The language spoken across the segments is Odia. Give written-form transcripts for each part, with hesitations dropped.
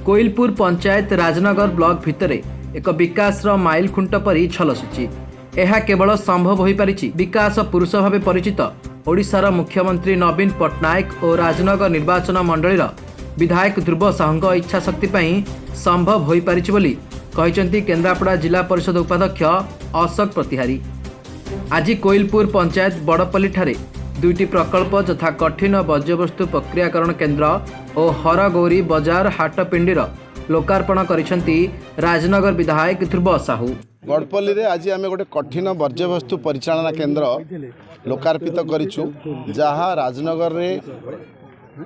କୋଇଲପୁର ପଞ୍ଚାୟତ ରାଜନଗର ବ୍ଲକ ଭିତରେ ଏକ ବିକାଶର ମାଇଲ ଖୁଣ୍ଟ ପରି ଝଲସୁଛି। ଏହା କେବଳ ସମ୍ଭବ ହୋଇପାରିଛି ବିକାଶ ପୁରୁଷ ଭାବେ ପରିଚିତ ଓଡ଼ିଶାର ମୁଖ୍ୟମନ୍ତ୍ରୀ ନବୀନ ପଟ୍ଟନାୟକ ଓ ରାଜନଗର ନିର୍ବାଚନ ମଣ୍ଡଳୀର ବିଧାୟକ ଧ୍ରୁବ ସାହୁଙ୍କ ଇଚ୍ଛାଶକ୍ତି ପାଇଁ ସମ୍ଭବ ହୋଇପାରିଛି ବୋଲି କହିଛନ୍ତି କେନ୍ଦ୍ରାପଡ଼ା ଜିଲ୍ଲା ପରିଷଦ ଉପାଧ୍ୟକ୍ଷ ଅଶୋକ ପ୍ରତିହାରୀ। ଆଜି କୋଇଲପୁର ପଞ୍ଚାୟତ ବଡ଼ପଲ୍ଲୀଠାରେ ଦୁଇଟି ପ୍ରକଳ୍ପ ଯଥା କଠିନ ବର୍ଜ୍ୟବସ୍ତୁ ପ୍ରକ୍ରିୟାକରଣ କେନ୍ଦ୍ର ଓ ହରଗୌରୀ ବଜାର ହାଟପିଣ୍ଡିର ଲୋକାର୍ପଣ କରିଛନ୍ତି ରାଜନଗର ବିଧାୟକ ଧ୍ରୁବ ସାହୁ। ଗଡ଼ପଲ୍ଲୀରେ ଆଜି ଆମେ ଗୋଟେ କଠିନ ବର୍ଜ୍ୟବସ୍ତୁ ପରିଚାଳନା କେନ୍ଦ୍ର ଲୋକାର୍ପିତ କରିଛୁ, ଯାହା ରାଜନଗରରେ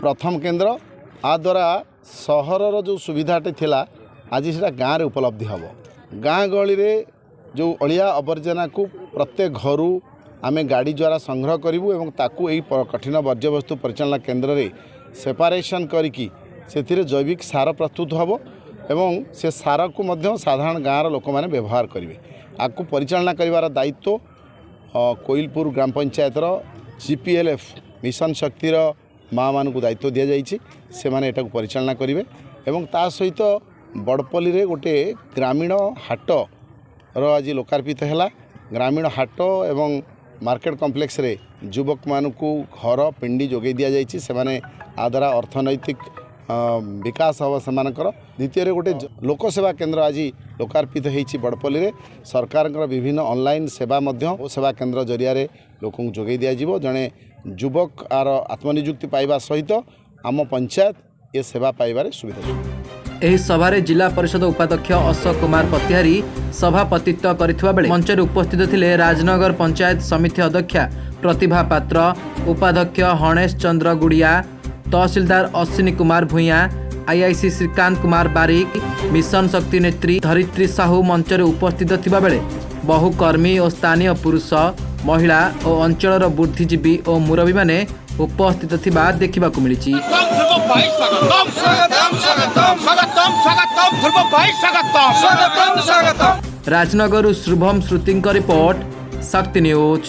ପ୍ରଥମ କେନ୍ଦ୍ର। ଆ ଦ୍ୱାରା ସହରର ଯେଉଁ ସୁବିଧାଟି ଥିଲା, ଆଜି ସେଇଟା ଗାଁରେ ଉପଲବ୍ଧି ହେବ। ଗାଁ ଗହଳିରେ ଯେଉଁ ଅଳିଆ ଆବର୍ଜନାକୁ ପ୍ରତ୍ୟେକ ଘରୁ ଆମେ ଗାଡ଼ି ଦ୍ୱାରା ସଂଗ୍ରହ କରିବୁ ଏବଂ ତାକୁ ଏଇ କଠିନ ବର୍ଜ୍ୟବସ୍ତୁ ପରିଚାଳନା କେନ୍ଦ୍ରରେ ସେପାରେସନ୍ କରିକି ସେଥିରେ ଜୈବିକ ସାର ପ୍ରସ୍ତୁତ ହେବ ଏବଂ ସେ ସାରକୁ ମଧ୍ୟ ସାଧାରଣ ଗାଁର ଲୋକମାନେ ବ୍ୟବହାର କରିବେ। ଆକୁ ପରିଚାଳନା କରିବାର ଦାୟିତ୍ୱ କୋଇଲପୁର ଗ୍ରାମ ପଞ୍ଚାୟତର ଜିପିଏଲ୍ଏଫ୍ ମିଶନ ଶକ୍ତିର ମାଆମାନଙ୍କୁ ଦାୟିତ୍ୱ ଦିଆଯାଇଛି। ସେମାନେ ଏଟାକୁ ପରିଚାଳନା କରିବେ ଏବଂ ତା ସହିତ ବଡ଼ପଲ୍ଲୀରେ ଗୋଟେ ଗ୍ରାମୀଣ ହାଟର ଆଜି ଲୋକାର୍ପିତ ହେଲା। ଗ୍ରାମୀଣ ହାଟ ଏବଂ ମାର୍କେଟ କମ୍ପ୍ଲେକ୍ସରେ ଯୁବକମାନଙ୍କୁ ଘର ପିଣ୍ଡି ଯୋଗାଇ ଦିଆଯାଇଛି। ସେମାନେ ଆ ଦ୍ୱାରା ଅର୍ଥନୈତିକ ବିକାଶ ହେବ ସେମାନଙ୍କର। ଦ୍ୱିତୀୟରେ ଗୋଟେ ଲୋକସେବା କେନ୍ଦ୍ର ଆଜି ଲୋକାର୍ପିତ ହେଇଛି ବଡ଼ପଲ୍ଲୀରେ। ସରକାରଙ୍କର ବିଭିନ୍ନ ଅନଲାଇନ୍ ସେବା ମଧ୍ୟ ଓ ସେବା କେନ୍ଦ୍ର ଜରିଆରେ ଲୋକଙ୍କୁ ଯୋଗାଇ ଦିଆଯିବ। ଜଣେ ଯୁବକ ଆର ଆତ୍ମନିଯୁକ୍ତି ପାଇବା ସହିତ ଆମ ପଞ୍ଚାୟତ ଏ ସେବା ପାଇବାରେ ସୁବିଧା ସୁଯୋଗ। ଏହି ସଭାରେ ଜିଲ୍ଲା ପରିଷଦ ଉପାଧ୍ୟକ୍ଷ ଅଶୋକ କୁମାର ପ୍ରତିହାରୀ ସଭାପତିତ୍ୱ କରିଥିବା ବେଳେ ମଞ୍ଚରେ ଉପସ୍ଥିତ ଥିଲେ ରାଜନଗର ପଞ୍ଚାୟତ ସମିତି ଅଧ୍ୟକ୍ଷା ପ୍ରତିଭା ପାତ୍ର, ଉପାଧ୍ୟକ୍ଷ ହଣେଶ ଚନ୍ଦ୍ର ଗୁଡ଼ିଆ, ତହସିଲଦାର ଅଶ୍ୱିନୀ କୁମାର ଭୂଇଁଆ, ଆଇଆଇସି ଶ୍ରୀକାନ୍ତ କୁମାର ବାରିକ, ମିଶନ ଶକ୍ତି ନେତ୍ରୀ ଧରିତ୍ରୀ ସାହୁ ମଞ୍ଚରେ ଉପସ୍ଥିତ ଥିବାବେଳେ ବହୁ କର୍ମୀ ଓ ସ୍ଥାନୀୟ ପୁରୁଷ, ମହିଳା ଓ ଅଞ୍ଚଳର ବୁଦ୍ଧିଜୀବୀ ଓ ମୁରବୀମାନେ ଉପସ୍ଥିତ ଥିବା ଦେଖିବାକୁ ମିଳିଛି। ଧ୍ରୁବ ଭାଇ ସ୍ୱାଗତମ, ସ୍ୱାଗତମ, ସ୍ୱାଗତମ, ସ୍ୱାଗତମ, ସ୍ୱାଗତମ, ଧ୍ରୁବ ଭାଇ ସ୍ୱାଗତମ, ସ୍ୱାଗତମ, ସ୍ୱାଗତମ। ରାଜନଗରରୁ ଶୁଭମ ଶ୍ରୁତିଙ୍କ ରିପୋର୍ଟ, ଶକ୍ତି ନ୍ୟୁଜ୍।